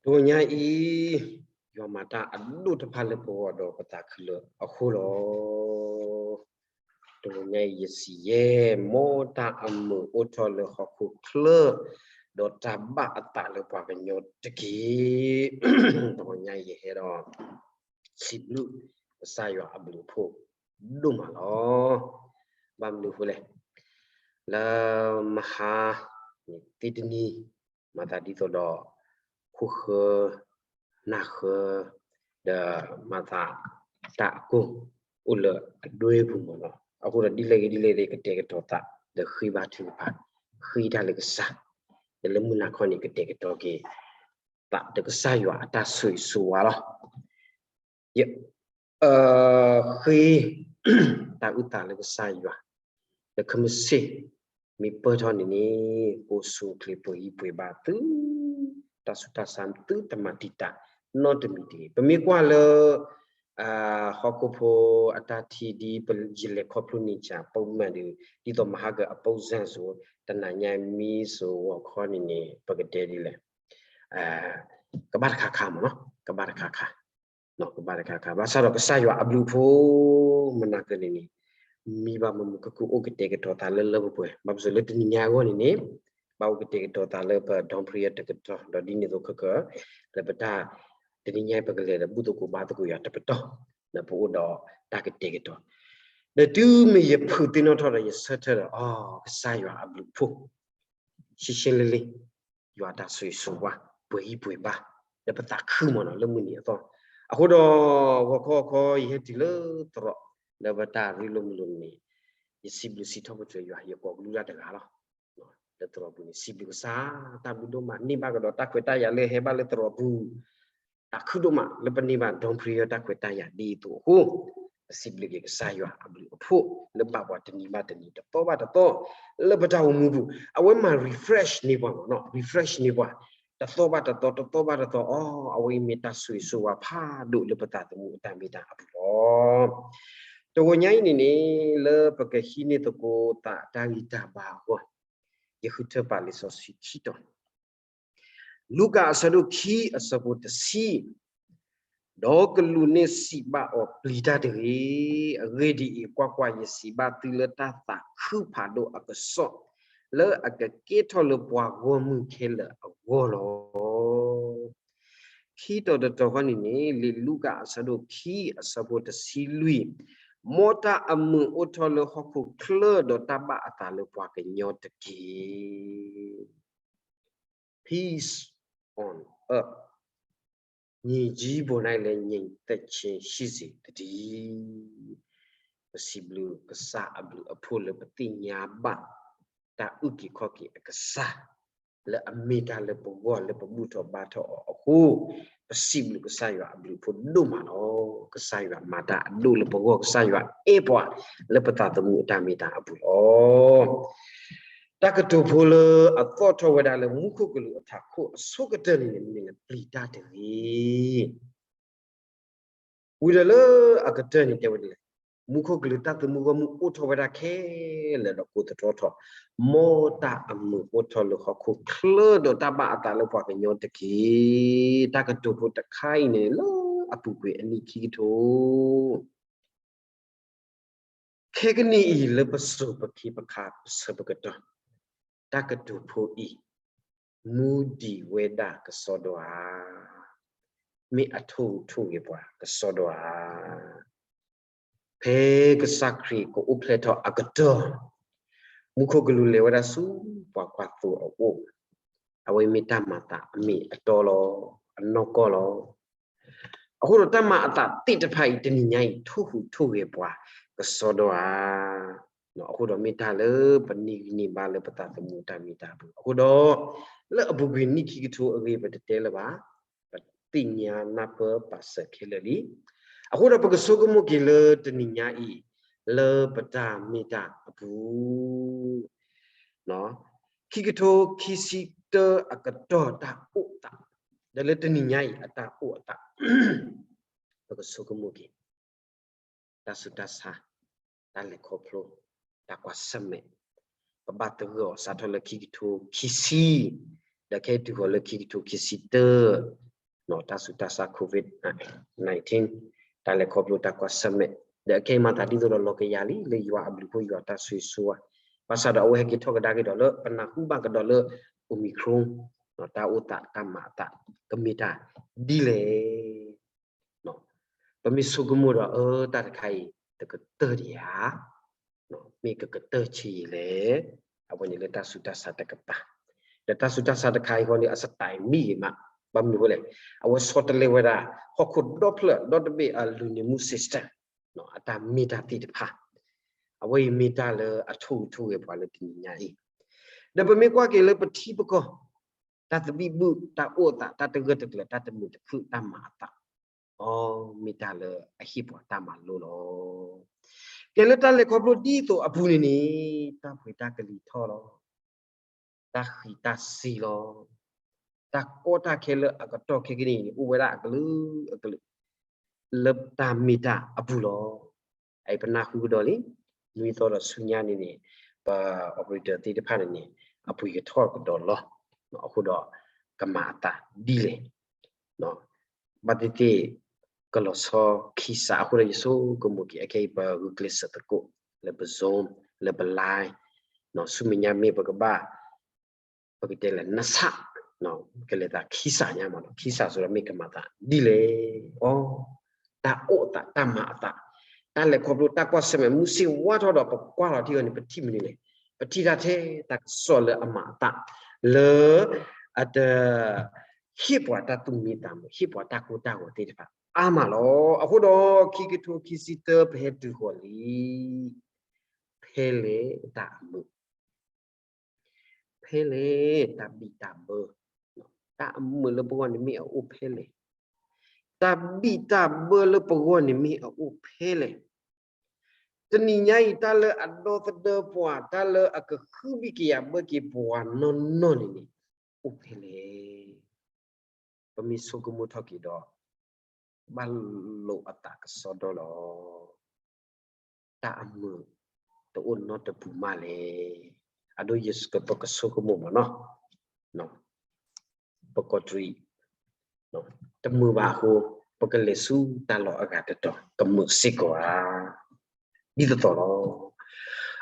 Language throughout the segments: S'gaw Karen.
တဂီၤညါအံၤ, ယွၤမၤတၢ်အဒိၣ်တဖၣ်လၢပဂီၢ်ဒီးပသးခုလၢအဃိလီၤ. တဂီၤညါအံၤ ယစံးယဲၢ်, မ်တၢ်အမုာ်အိၣ်ထီၣ်လၢဟီၣ်ခိၣ်ချၢ, ဒီးတၢ်ဘၣ်အသးလၢပှၤကညီတက့ၢ်. တဂီၤညါအံၤ ယဟဲဒီး စံးဘျုးကစၢ်ယွၤအဘျုးအဖှိၣ်ဒိၣ်မးလီၤ. ဘၣ်မနုၤအဃိလဲၣ်, လၢမဟါသ့တနံၤ, မၤသးဒ်သိးဒီး ခိၣ်ဃၢ, နၢ်ဃၢ, ဒီးမၤသးတၢ်အကိၢ်အိၣ်လၢအဒွဲပူၤမးလီၤ. အဃိဒီးဒ်လဲၣ်ဂ့ၤဒ်လဲၣ်ဂ့ၤ ကတဲာ်ကတီၤသး ဒီးဃ့ဘါထုကဖၣ်, ဃ့တၢ်လၢကစၢ်, ဒီးလၢမုၢ်နၤခီန့ၣ် ကတဲာ်ကတီၤက့ၤသးဒီးကစၢ်ယွၤအတၢ်ဆိၣ်ဂ့ၤဆိၣ်ဝါလီၤ. ယ ဃ့တၢ်အုၣ်သးလၢကစၢ်ယွၤ, လၢခဲမုၢ်ဆ့ၣ်မ့ၢ်ပၢၢ်ထီၣ်န့ၣ်န့ၣ်, ကိးဆူၣ်ချ့ပှဲၤဂံၢ်ပှဲၤဘါသု, တၢ်ဆူးတၢ်ဆါသုတမၤတံာ်တာ်နီတမံၤတဂ့ၤ. ပမ့ၢ်ကွၢ်လၢ ဟီၣ်ခိၣ်ဖိအတၢ်ထံၣ်ဒ်ယလဲၤခီဖျိန့ၢ်စၢ် ပမၤဒ်, ဒ်သိးမဟါက အပိၢ်စၢ်စိၤ, တနၤညါမံစိၤဂီၤခီန့ၣ်န့ၣ် ပကတဲဒ်လဲၣ်, ကဘၣ်တခါခါမးနီၤ, ကဘၣ်တခါခါ ကဘၣ်တခါခါ, ဘၣ်ဆၣ်ဒီးကစၢ်ယွၤအဘျုးအဖှိၣ် မနၤကန့ၣ်န့ၣ်, မံဘၣ်မုာ်မုာ်ခုၣ်ခုၣ်အိၣ်ကတဲာ်ကတီၤသးလၢလၢပှဲၤပှဲၤ, ဘၣ်ပစိၤလၢတနံၤညါအဂီၢ်န့ၣ်န့ၣ်, ဘၣ်အိၣ်ကတဲာ်ကတီၤသးလၢပ Don Prior တကတီၢ်, ဒီးဒ်န့ၣ်အသိးခဲက, လၢပတၢ်, တနံၤညါပကလဲၤဒီးဘူၣ်သကိးဘါသကိးယွၤတပတီၢ်, လၢပအိၣ်ဒီးတၢ်ကတဲာ်ကတီၤ, ဒီးတုၤမ့ၢ်ယဖုးသ့ၣ်နီၣ်ထီၣ်ဒီးယဆၢထၢၣ်ဒီး, အီ, ကစၢ်ယွၤအဘျုးအဖှိၣ် ရှဲရှဲလ့လ့, ယွၤတၢ်ဆိၣ်ဂ့ၤဆိၣ်ဝါ ပှဲၤဂံၢ်ပှဲၤဘါ လၢပသးခုမးနီၤ လၢမုၢ်နံၤအသီ. အဃိဒီး ဂီၤခီဂီၤခီ ယဟဲတုၤလၢသရိာ် လၢပတၢ်ရ့လိာ်မုာ်လိာ်န့ၣ်, ယစံးဘျုးစံးထီၣ်ပတြၢၤယွၤ ယကိးကလုၢ်တၢ်တဂၤလီၤ. လၢသရိာ်ပူၤန့ၣ် စံးဘျုးကစၢ် တၢ်ဘျုးဒိၣ်မး န့ၢ်ဘၣ်ကဒီးတၢ်ခွဲးတၢ်ယာ်လၢဟဲဘၣ်လၢသရိာ်ပူၤ သးခုဒိၣ်မး လၢပန့ၢ်ဘၣ် Don Prior တၢ်ခွဲးတၢ်ယာ်ဒ်အသိးအဃိ, ပစံးဘျုးက့ၤကစၢ်ယွၤအဘျုးအဖှိၣ် လၢဘၣ်ပှၤတနံၤဘၣ်တနံၤ တသီဘၣ်တသီ လၢပတၢ်အိၣ်မူပူၤ အဝဲမၤ refresh န့ၢ်ပှၤမးနီၤ refresh န့ၢ်ပှၤ တသီဘၣ်တသီ တသီဘၣ်တသီ အီ, အဝဲအံၤမ့ၢ်တၢ်ဆိၣ်ဂ့ၤဆိၣ်ဝါဖးဒိၣ်လၢပသးသမူအတၢ်မ့ၢ်တၢ်အပူၤလီၤ. တဂီၤညါအံၤန့ၣ်န့ၣ် လၢပကဟံးန့ၢ်သကိးသးတၢ်ဂံၢ်တၢ်ဘါအဂီၢ်, ယဃုထၢပာ်လံာ်စီဆှံခံတီၤ လူၤကၣ်အဆၢဒိၣ်ခံအဆၢဖိတဆံ, ဒီးကလူးန့ၣ်စံးဘၣ်အီၤ ပျံၤတၢ်တဂ့ၤ. အဂ့ၢ်ဒ်အံၤ, ကွၢ်ကွၢ်, ယစံးဘၣ်သုလၢတၢ်သးခုဖးဒိၣ်အကစီၣ်, လၢအကကဲထီၣ်လၢပှၤဂီၢ်မုၢ်ခဲလၢာ်အဂီၢ်လီၤ. ခံတီၤတတီၤဃီန့ၣ်န့ၣ် လံာ်လူၤကၣ်အဆၢဒိၣ်ခံအဆၢဖိတဆံလွံၢ်, မ်တၢ်အမုာ်အိၣ်ထီၣ်လၢဟီၣ်ခိၣ်ချၢ ဒီးတၢ်ဘၣ်အသးလၢပှၤကညီတက့ၢ်. Peace on earth, မြေကြီးပေါ်၌လည်း ငြိမ်သက်ခြင်း ရှိစေတည်း. ပစံးဘျုးကစၢ်အဘျုးအဖှိၣ်လၢပသ့ၣ်ညါဘၣ် တၢ်အုၣ်က့ၤခီၣ်က့ၤအကစၢ် လၢအမ့ၢ်တၢ်လၢပဂီၢ်လၢပဘူၣ်ထီၣ်ဘါထီၣ်အီၤအဃိ, ပစံးဘျုးကစၢ်ယွၤအဘျုးအဖှိၣ်ဒိၣ်မးလီၤ. ကစၢ်ယွၤမၤတၢ်အဒိၣ်လၢပဂီၢ်, ကစၢ်ယွၤအဲၣ်ပှၤလၢပသးသမူအတၢ်မ့ၢ်တၢ်အပူၤလီၤ. တၢ်ကတိၤဖိလၢအသီၣ်ထီၣ်ဝဲဒၣ်လၢမူခိၣ်ကလူးအထးခိၣ်အဆိကတၢၢ်န့ၣ်န့ၣ် မ့ၢ်လၢပျံၤတၢ်တဂ့ၤ. ဝံၤဒီးလၢအကတၢၢ်န့ၣ်တဲဝဲဒ်လဲၣ်, မူခိၣ်ကလူးတၢ်သမူဂီၢ်မုၢ်အိၣ်ထီၣ်ဝဲဒၣ်ခဲလၢာ်ဒီးကိးသတြီထီၣ်, မ်တၢ်အမုာ်အိၣ်ထီၣ်လၢဟီၣ်ခိၣ်ချၢ ဒီးတၢ်ဘၣ်အသးလၢပှၤကညီတက့ၢ်. တၢ်ကတိၤဖိတခါအံၤန့ၣ် လၢအပူၤကွံာ်အနံၣ်ခံကထိ ခဲကနံၣ်အံၤလၢပစိၤပခံပခါပဆၢပကတီၢ်, တၢ်ကတိၤဖိအံၤ မူဒံးဝဲဒၣ်ကစီဒီဧါ, မ့ၢ်အထိၣ်ဟူးထိၣ်ဂဲၤပှၤကစီဒီဧါ. ဖဲကစၢ်ခရံာ်ကအိၣ်ဖျဲၣ်ထီၣ်အကတီၢ်, မူခိၣ်ကလူးလဲၤဝဲဒၣ်ဆူပှၤကွၢ်သိအအိၣ်, အဝဲမ့ၢ်တၢ်မၤအသးအမ့ၢ်အတီလီၤ, အနီၢ်ကီၢ်လီၤ. အဃိဒီးတၢ်မၤအသးသ့ၣ်တဖၣ်အံၤ တနံၤညါအံၤ ထိၣ်ဟူးထိၣ်ဂဲၤပှၤကစီဒီဧါ. အဃိဒီးမ့ၢ်တၢ်လၢပန့ၢ်ဂံၢ်န့ၢ်ဘါလၢပသးသမူတၢ်မ့ၢ်တၢ်အပူၤ, အဃိဒီး လၢအပူၤကွံာ်နံၣ်ခံကထိအဂ့ၢ် ပတတဲလၢၤဘၣ်, ပသ့ၣ်ညါနၢ်ပၢၢ်ပာ်စၢၤခဲလၢာ်လံ. အဃိဒီးပကဆိကမိၣ်က့ၤလၢတနံၤညါအံၤ လၢပတၢ်မ့ၢ်တၢ်အပူၤ ခံကထိခံဆံတၢအကတီၢ်တၢ်အိၣ်အသး, ဒီးလၢတနံၤညါအံၤအတၢ်အိၣ်အသး, ပကဆိကမိၣ်က့ၤ တၢ်ဆူးတၢ်ဆါ, တၢ်လဲၤခီဖျိ, တၢ်ကွၢ်ဆၢၣ်မဲာ်, ပဘၣ်သဂၢၢ်အီၤစးထီၣ်လၢခံကထိခံဆံ, ဒီးခဲအံၤတုၤဃီၤလၢခံကထိခံဆံတၢ တၢ်ဆူးတၢ်ဆါ COVID nineteen တၢ်လဲၤခီဖျိတၢ်ကွၢ်ဆၢၣ်မဲာ်, ဒီးအခဲအံၤမၤသးဒ်သိးဒီးလီၤကယၤလံ လၢယွၤအဘျုးအဖှိၣ် ယွၤတၢ်ဆိၣ်ဂ့ၤဆိၣ်ဝါ, ဘၣ်ဆၣ်ဒီး အဝဲဟဲက့ၤထီၣ်ကဒါက့ၤဒီးလၢ ပနၢ်ဟူဘၣ်ကဒီးလၢ Omicron တၢ်အိၣ်သးတၢ်မၤအသး ကမ့ၢ်တၢ်ဒ်လဲၣ်. ပမ့ၢ်ဆိကမိၣ်ဒီး အၢ တၢ်တခါအံၤ တကတၢၢ်ဒံးဧါ, မ့ၢ်ကကတၢၢ်ဆံးအံၤလဲၣ်. အဝဲန့ၣ်လၢတၢ်ဆူးတၢ်ဆါတကပၤ, ဒီးတၢ်ဆူးတၢ်ဆါတခါအံၤဃီန့ၣ် အစတၢ်မံဂ့ၤမး, ဘၣ်မနုၤအဃိလဲၣ်, အဝဲဆီတလဲဝဲဒၣ် ဟီၣ်ခိၣ်ဒီဖျၢၣ်ဒီတဘ့ၣ်အ လူၤန့ၢ်မူ system အတၢ်မ့ၢ်တၢ်သ့ၣ်တဖၣ်, အဝဲအံၤမ့ၢ်တၢ်လၢအထိၣ်ဂဲၤထိၣ်ဂဲၤပှၤလၢတနံၤညါအံၤ, ဒီးပမ့ၢ်ကွၢ်က့ၤလၢပထံပကီၢ်, တၢ်သဘံၣ်ဘုၣ် တၢ်အိၣ်အသး တၢ်တဂၢၢ်တကျၢၤ တၢ်တမုာ်တခုၣ် တၢ်မၤအသး အီ မ့ၢ်တၢ်လၢအဟ့ၣ်ပှၤတၢ်မၤလိလီၤ. ကဲလၢတၢ်လဲၤခီဖျိဒ်သိးအပူၤန့ၣ်န့ၣ်, တၢ်ပှ့ၤတၢ်ကလံၤထီၣ်လီၤ, တၢ်ဃံးတၢ်စ့လီၤ, တၢ်ကီတၢ်ခဲလၢအကတီၢ်ခဲကနံၣ်အံၤန့ၣ် အိၣ်ဝဲဒၣ်အကလုာ်ကလုာ် လၢတၢ်မ့ၢ်တၢ်အပူၤလီၤ. အအံၤပနၢ်ဟူကဒီးလံ, နွံသီဒီးဆူညါန့ၣ်န့ၣ်, ပ operator သ့ၣ်တဖၣ်န့ၣ်န့ၣ် အပှ့ၤကထီၣ်ကဒီးလီၤ. အဃိဒီး ကမၤအသးဒ်လဲၣ်, ဘၣ်သ့ၣ်သ့ၣ် ကလီၤဆီခံစး အဃိဒီးယဆိကမိၣ်က့ၤ အခဲအံၤပဂုာ်ကျဲးစၢးသကိး လၢပ Zoom လၢပ Line, ဆူမဲာ်ညါမ့ၢ်ပကဘၣ် ပကတဲလဲၣ် နဆၣ်, ကလဲၤသးခံစးညါမးနီၤ, ခံစးဆိဒီးမ့ၢ်ကမၤသးဒ်လဲၣ်. အီ တၢ်အိၣ်အသး တၢ်မၤအသး, တၢ်လဲၤခီဖျိ တၢ်ကွၢ်ဆၢၣ်မဲာ် မုၢ်ဆ့ၣ်ဝါထီၣ်ဒီး ပကွၢ်လီၤထံအီၤန့ၣ် ပထံၣ်မနုၤလဲၣ်, ပထံၣ်တၢ်ထဲတၢ်ကစီၣ်လၢအမၤအသး လၢ အတ ဟ့ၣ်ပှၤတၢ်သူၣ်မံသးမုာ် ဟ့ၣ်ပှၤတၢ်ကိၢ်တၢ်ဂီၤသ့ၣ်တဖၣ် အါမးလီၤ. အဃိဒီး ခံကထိခံဆံတၢ ပဟဲတုၤဃီၤလံ, ဖဲလဲၣ်တၢ်အမုာ် ဖဲလဲၣ်တၢ်ဘံၣ်တၢ်ဘၢ, တၢ်အမုာ်လၢပဂီၢ်န့ၣ်မ့ၢ်အအိၣ်ဖဲလဲၣ်, တၢ်ဘံၣ်တၢ်ဘၢလၢပဂီၢ်န့ၣ်မ့ၢ်အအိၣ်ဖဲလဲၣ်. တနံၤညါအံၤ တၢ်လၢအဒီသဒၢပှၤ တၢ်လၢအကဃုဘံၣ်ကယာ်ဘၢက့ၤပှၤနီၢ်နီၢ်န့ၣ်န့ၣ် အိၣ်ဖဲလဲၣ်. ပမ့ၢ်ဆိကမိၣ်ထီၣ်က့ၤဒီး ဘၣ်လိာ်အသးကစီဒီလီၤ. တၢ်အမုာ်တအိၣ်နီတပူၤမးလဲၣ်. အဒိ ယကပကဆိကမိၣ်မးနီၤ, ပကီၢ်တရံး တမုာ်ဘၣ်အဃိ ပကလဲၤဆူတၢ်လီၢ်အဂၤတတီၤ ကမုာ်စ့ၢ်ကီးဧါ. ဒ်သိးသိးလီၤ.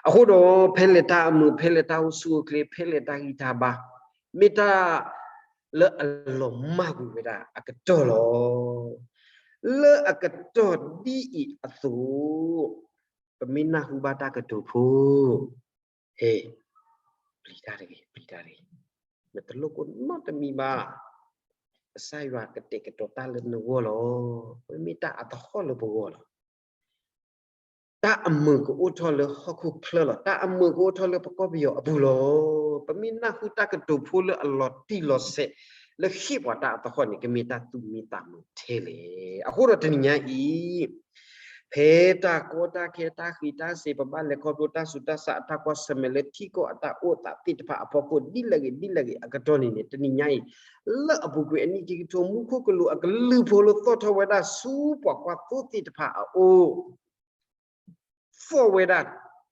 အဃိဒီး ဖဲလဲၣ်တၢ်အမုာ် ဖဲလဲၣ်တၢ်အိၣ်ဆူၣ်အိၣ်ချ့ ဖဲလဲၣ်တၢ်ဂံၢ်တၢ်ဘါ မ့ၢ်တၢ်လၢအလီၤမၢ်ကွံာ်ဝဲဒၣ်အကတီၢ်လီၤ. လၢအကတီၢ်ဒ်အံၤအသိး ပမ့ၢ်နၢ်ဟူဘၣ်တၢ်ကတိၤဖိ ဟဲ ပျံၤတၢ်တဂ့ၤ, ပျံၤတၢ်တဂ့ၤ, နတလိၣ်ကိးနီတမံၤဘၣ်. ကစၢ်ယွၤကတဲာ်ကတီၤတၢ်လၢနဂီၢ်လီၤ. မ့မ့ၢ်တၢ်အသဟီၣ်လၢပဂီၢ်လီၤ. တၢ်အမုာ်ကအိၣ်ထီၣ်လၢဟီၣ်ခိၣ်ချၢလီၤ. တၢ်အမုာ်ကအိၣ်ထီၣ်လၢပကီၢ်ပယီၤအပူၤလီၤ. ပမ့ၢ်နၢ်ဟူတၢ်ကတိၤဖိလၢအလီၤတံၢ်လီၤဆဲး လၢဟ့ၣ်ပှၤတၢ်အသဟီၣ်န့ၣ် ကမ့ၢ်တၢ်သူၣ်မံသးမုာ်ထဲလဲၣ်. အဃိဒီးတနံၤညါအံၤ ဖဲတၢ်ကီတၢ်ခဲ တၢ်ဃံးတၢ်စ့ၤ ပဘၣ်လဲၤခီဖျိတၢ်ဆူးတၢ်ဆါ အတၢ်ကွၢ်ဆၢၣ်မဲာ်လၢထံကီၢ်အတၢ်အိၣ်သးသ့ၣ်တဖၣ်အဖီခိၣ် ဒ်လဲၣ်ဂ့ၤဒ်လဲၣ်ဂ့ၤအကတီၢ်န့ၣ်န့ၣ် တနံၤညါအံၤ လၢအပူၤကွံာ်အနံၣ်ခံကထိ မူခိၣ်ကလူးအကလုၢ်ဖိလၢသီၣ်ထီၣ်ဝဲဒၣ်ဆူပှၤကွၢ်သိသ့ၣ်တဖၣ်အအိၣ် သီၣ်ဝဲဒၣ်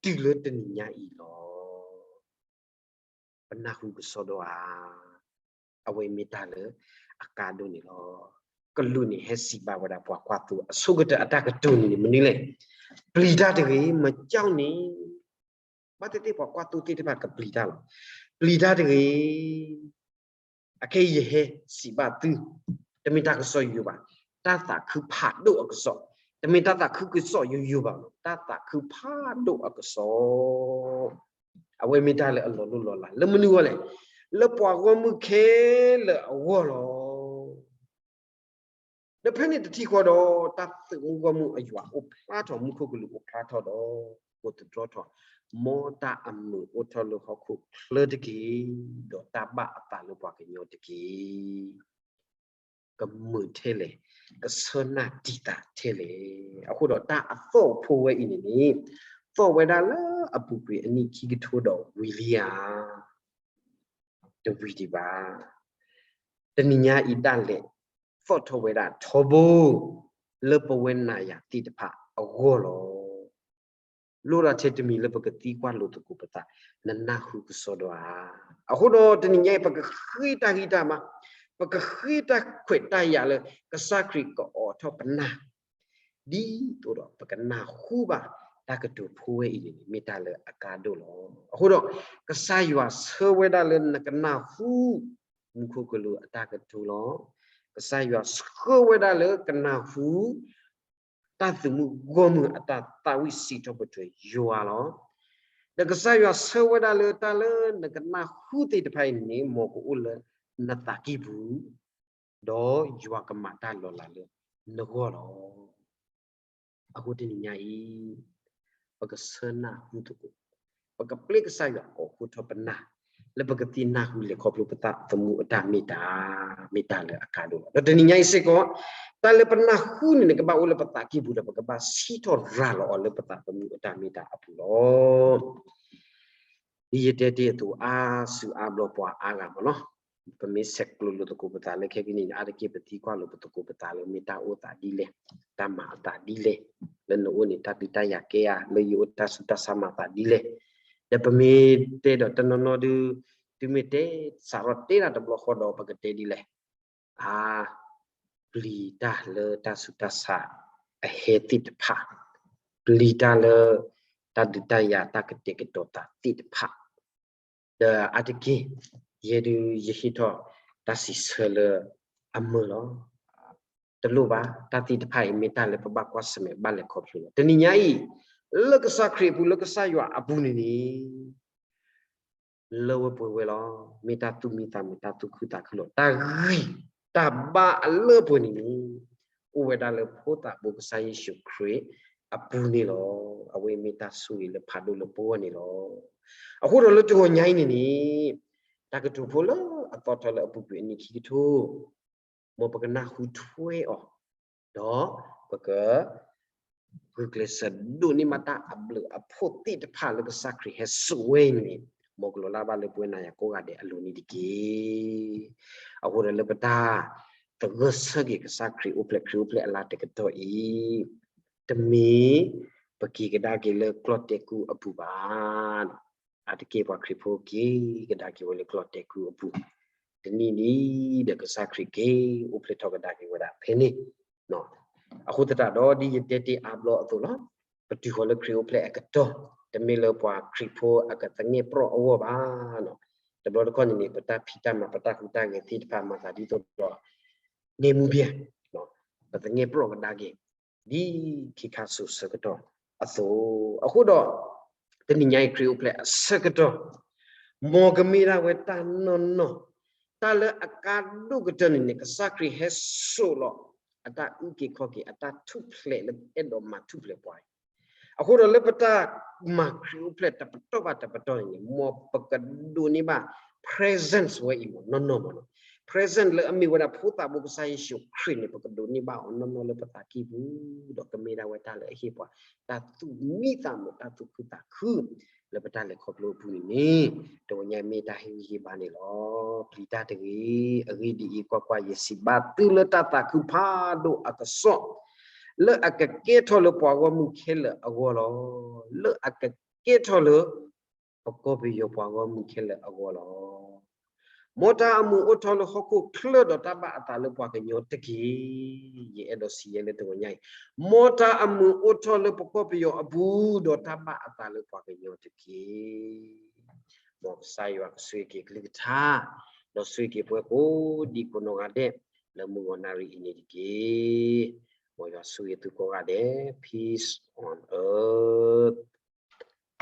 တုၤလၢတနံၤညါအံၤလီၤ. ပနၢ်ဟူကစီဒီဧါ. အဝဲမ့ၢ်တၢ်လၢအကါဒိၣ်န့ၣ်လီၤ. ကလူးန့ၣ်ဟဲစံးဘၣ်ဝဲဒၣ်ပှၤကွၢ်သိအဆိကတၢၢ်အတၢ်ကတိၤန့ၣ်န့ၣ် မနုၤလဲၣ်. ပျံၤတၢ်တဂ့ၤ, မကြောက်န့ၣ်. ဘၣ်သ့ၣ်သ့ၣ်ပှၤကွၢ်သိသ့ၣ်တဖၣ်ကပျံၤတၢ်လီၤ. ပျံၤတၢ်တဂ့ၤ. အခဲအံၤယဟဲစံးဘၣ်သု, တမ့ၢ်တၢ်ကစီၣ်ယိာ်ယိာ်ဘၣ်, တၢ်သးခုဖးဒိၣ်အကစီၣ်, တမ့ၢ်တၢ်သးခုကစီၣ်ယိာ်ယိာ်ဘၣ်, တၢ်သးခုဖးဒိၣ်အကစီၣ်, အဝဲမ့ၢ်တၢ်လၢအလီၤလိၢ်လီၤလး လၢမနုၤအဂီၢ်လဲၣ်, လၢပှၤဂီၢ်မုၢ်ခဲလၢာ်အဂီၢ်လီၤ. ဒီးဖဲန့ၣ်တထံၣ်ဃီဒီး တၢ်သုးမုၢ်ဂီၢ်မုၢ်အယွၤအိၣ်ဖျါထီၣ် မူခိၣ်ကလူးအိၣ်ဖျါထီၣ်ဒီး ကိးသတြီထီၣ်, မ်တၢ်အမုာ်အိၣ်ထီၣ်လၢဟီၣ်ခိၣ်ချၢတက့ၢ်, ဒီးတၢ်ဘၣ်အသးလၢပှၤကညီတက့ၢ်. ကမုာ်ထဲလဲၣ်, ကဆၢနၢ်တံာ်တာ်ထဲလဲၣ်. အဃိဒီးတၢ်အသီၣ်ဖိဝဲအံၤန့ၣ်န့ၣ်, သီၣ်ဝဲဒၣ်လၢအပူၤကွံာ်အနံၣ်ခံကထိဒီးဝံၤလံဧါ, တဝံၤဒံးဘၣ်. တနံၤညါအံၤဒၣ်လဲာ် သီၣ်ထီၣ်ဝဲဒၣ်ထီဘိ လၢပဝဲနၤယၤသ့ၣ်တဖၣ်အဂီၢ်လီၤ. လိၣ်ဒၣ်ထဲတမံၤလၢပကသံကွၢ်လိာ်သကိးပသး, နနၢ်ဟူကစီဒီဧါ. အဃိဒီးတနံၤညါအံၤ ပကဃ့တၢ်ဂံၢ်တၢ်ဘါ, ပကဃ့တၢ်ခွဲးတၢ်ယာ်လၢကစၢ်ခရံာ်ကအိးထီၣ်ပနၢ် ဒ်သိးဒီးပကနၢ်ဟူဘၣ်တၢ်ကတိၤဖိဝဲအံၤန့ၣ် မ့ၢ်တၢ်လၢအကါဒိၣ်လီၤ. အဃိဒီး ကစၢ်ယွၤဆှၢဝဲဒၣ်လၢနကနၢ်ဟူ မူခိၣ်ကလူးအတၢ်ကတိၤလီၤ. ကစၢ်ယွၤဆှၢဝဲဒၣ်လၢကနၢ်ဟူ တၢ်သုးမုၢ်ဂီၢ်မုၢ်အတၢ်သးဝံၣ်စံးထီၣ်ပတြၢၤယွၤလီၤ. ဒီးကစၢ်ယွၤဆှၢဝဲဒၣ်လၢတၢ်လၢနကနၢ်ဟူသ့ၣ်တဖၣ်အံၤန့ၣ် မ်ကအိၣ်လၢနသးကံၢ်ပူၤ, ဒီးယွၤကမၤတၢ်လီၤလးလၢနဂီၢ်လီၤ. အဃိတနံၤညါအံၤ ပကဆၢနၢ်ဟူသကိး, ပကပျဲကစၢ်ယွၤကိးဃူထီၣ်ပနၢ် လၢပကသ့ၣ်နၢ်ဟူလဲၤခီဖျိပသးသမူအတၢ်မ့ၢ်တၢ် မ့ၢ်တၢ်လၢအကါဒိၣ်လီၤ. ဒီးတနံၤညါအံၤစ့ၢ်ကီး တၢ်လၢပနၢ်ဟူန့ၣ်န့ၣ် ကဘၣ်အိၣ်လၢပသးကံၢ်ပူၤဒီး ပကဘၣ်စံးထီၣ်ရၤလီၤအီၤလၢပသးသမူအတၢ်မ့ၢ်တၢ်အပူၤလီၤ. ဒ်ယတဲတ့ၢ်အသိး အါစုအါဘျီပှၤအါဂၤမ့ၢ်နီၤ, ပမ့ၢ်ဆဲးကျိးလိာ်သကိးပသးလၢခဲကနံၣ်အံၤ အါတက့ၢ်ပသံကွၢ်လိာ်ပသကိးပသးလၢ မ့ၢ်တၢ်အိၣ်သးဒ်လဲၣ်, တၢ်မၤအသးဒ်လဲၣ်, လၢနအိၣ်န့ၣ် တၢ်ဒုးတၢ်ယၤကဲဧါ, လၢယအိၣ်တၢ်ဆူးတၢ်ဆါမၤသးဒ်လဲၣ်, ဒီးပမ့ၢ်တဲဒီးတနီၤနီၤဒုး, တုၤမ့ၢ်တဲစးထီၣ်တဲဒၣ်တဘျီဃီဒီး ပကတဲဒ်လဲၣ် အါ, ပျံၤတၢ်လၢတၢ်ဆူးတၢ်ဆါအဟဲသ့ၣ်တဖၣ်, ပျံၤတၢ်လၢ တၢ်ဒုးတၢ်ယၤတၢ်ကတဲာ်ကတီၤသးသ့ၣ်တဖၣ်, ဒီးအါတက့ၢ် ယဲဒုးယဟ့ၣ်ထီၣ်တၢ်စံးဆၢလၢအမုာ်လီၤ. တလိၣ်ဘၣ်, တၢ်သ့ၣ်တဖၣ်အံၤ မ့ၢ်တၢ်လၢပဘၣ်ကွၢ်ဆၢၣ်မဲာ်ဘၣ်လဲၤခီဖျိလီၤ. တနံၤညါအံၤ လၢကစၢ်ခရံာ်အပူၤ လၢကစၢ်ယွၤအပူၤန့ၣ်န့ၣ် လၢဝဲပှဲၤဝဲလီၤ. မ့ၢ်တၢ်သူၣ်မံသးမုာ် တၢ်သူၣ်ခုသးခုလီၤ. တၢ်ဂံၢ်တၢ်ဘါအလၢပှဲၤန့ၣ်န့ၣ် အိၣ်ဝဲဒၣ်လၢဖိသၣ်ဘိကစၢ်ယ့ၣ်ၡူးခရံာ်အပူၤန့ၣ်လီၤ. အဝဲမ့ၢ်တၢ်ဆိၣ်ဂ့ၤလၢဖးဒိၣ်လၢပဂီၢ်န့ၣ်လီၤ. အဃိဒီးလၢတဂီၤညါအံၤန့ၣ်န့ၣ် တၢ်ကတိၤဖိလၢအသီထီလၢအပူၤကွံာ်အနံၣ်ခံကထိ မ်ပကနၢ်ဟူထွဲအီၤ, ဒီးပက ဂုာ်ကျဲးစၢးဒိးန့ၢ်ဘၣ်တၢ်အဘျုးအဖှိၣ်သ့ၣ်တဖၣ်လၢကစၢ်ခရံာ်ဟဲစိာ်ဝဲအံၤန့ၣ် မ်ကလီၤလၢ်ဘၣ်လၢပဝဲနၤယၤကိးဂၤဒဲးအလိၤန့ၣ်တက့ၢ်. အဃိဒီးလၢပတၢ်သဂၢၢ်ဆၢက့ၤကစၢ်ခရံာ်အိၣ်ဖျဲၣ်ခရံာ်အိၣ်ဖျဲၣ်အလါတကတီၢ်အံၤ, တမ့ၢ်ပက့ၤကဒါက့ၤလၢကျီၢ်တဲာ်ကူအပူၤဘၣ်. အါတက့ၢ်ပှၤခရံာ်ဖိက့ၤကဒါက့ၤဝဲလၢကျီၢ်တဲာ်ကူအပူၤ, တနံၤနံၤဒီးကစၢ်ခရံာ်က့ၤအိၣ်ဖျဲၣ်ထီၣ်ကဒါက့ၤဝဲဒၣ်ဖဲန့ၣ် အဃိသတးဒီး ဒ်ယတဲတ့ၢ်အါဘျီအသိးလီၤ, ပတုၤဃီၤလၢခရံာ်အိၣ်ဖျဲၣ်အကတီၢ်, တမ့ၢ်လၢပှၤခရံာ်ဖိအကသငဲၢ်ပြီၣ်အဂီၢ်ဘၣ်. တဘျီတခီၣ်န့ၣ်န့ၣ် ပတၢ်ဖံးတၢ်မၤ ပတၢ်ဟူးတၢ်ဂဲၤသ့ၣ်တဖၣ်မၤသးဒ်သိးဒီး န့ၢ်မူဘၣ်, ပသငဲၢ်ပြီၣ်ကဒါက့ၤ ဒ်ခ့ခါဆူၣ်ဆၢကတီၢ်အသိး, အဃိဒီး တနံၤညါအံၤခရံာ်အိၣ်ဖျဲၣ်အဆၢကတီၢ်, မ်ကမ့ၢ်ဒၣ်ဝဲတၢ်နီၢ်နီၢ်, တၢ်လၢအကါဒိၣ်ကတၢၢ်န့ၣ်န့ၣ် ကစၢ်ခရံာ်ဟဲစိာ်လီၤ အတၢ်အုၣ်က့ၤခီၣ်က့ၤ အတၢ်ထူၣ်ဖျဲးလၢအဲၣ်ဒိးမၤထူၣ်ဖျဲးပှၤအံၤ, အဃိဒီးလၢပတၢ်မၤခရံာ်အိၣ်ဖျဲၣ်တပတီၢ်ဘၣ်တပတီၢ်န့ၣ်န့ၣ် မ်ပကဒိးန့ၢ်ဘၣ် presence ဝဲအံၤမ့ၢ်နီၢ်နီၢ်မ့ၢ်နီၢ်, presence လၢအမ့ၢ်ဝဲဒၣ်ဖိသၣ်ဘိကစၢ်ယ့ၣ်ၡူးခရံာ်န့ၣ် ပကဒိးန့ၢ်ဘၣ်အီၤနီၢ်နီၢ်လၢပသးကံၢ်ပူၤ, ဒီးကမ့ၢ်ဒၣ်ဝဲတၢ်လၢအဟ့ၣ်ပှၤ တၢ်သူၣ်မံသးမုာ် တၢ်သူၣ်ခုသးခု လၢပတၢ်လဲၤခီဖျိအပူၤန့ၣ်န့ၣ်, တဂီၤညါမ့ၢ်တၢ်ဟ့ၣ်ဂံၢ်ဟ့ၣ်ဘါန့ၣ်လီၤ. ပျံၤတၢ်တဂ့ၤ, အဂ့ၢ်ဒ်အံၤ, ကွၢ်ကွၢ်, ယစံးဘၣ်သုလၢတၢ်သးခုဖးဒိၣ်အကစီၣ်, လၢအကကဲထီၣ်လၢပှၤဂီၢ်မုၢ်ခဲလၢာ်အဂီၢ်လီၤ. လၢအကကဲထီၣ်လၢ ပကီၢ်ပယီၤပှၤဂီၢ်မုၢ်ခဲလၢာ်အဂီၢ်လီၤ. မ်တၢ်အမုာ်အိၣ်ထီၣ်လၢဟီၣ်ခိၣ်ချၢဒီးတၢ်ဘၣ်အသးလၢပှၤကညီတက့ၢ်. ယအဲၣ်ဒိးစံးယဲလၢတဂီၤညါအံၤ, မ်တၢ်အမုာ်အိၣ်ထီၣ်လၢပကီၢ်ပယီၤအပူၤ ဒီးတၢ်ဘၣ်အသးလၢပှၤကညီတက့ၢ်. မ်ကစၢ်ယွၤကဆိၣ်ဂ့ၤက့ၤအကလုၢ်ကထါ, ဒီးဆိၣ်ဂ့ၤက့ၤပဝဲကိးဒံကိးနီၢ်ဂၤဒဲး လၢမုၢ်ဂီၤနၣ်ရံၣ်အံၤန့ၣ်တက့ၢ်. မ်ယွၤဆိၣ်ဂ့ၤသုကိးဂၤဒဲး, Peace on earth.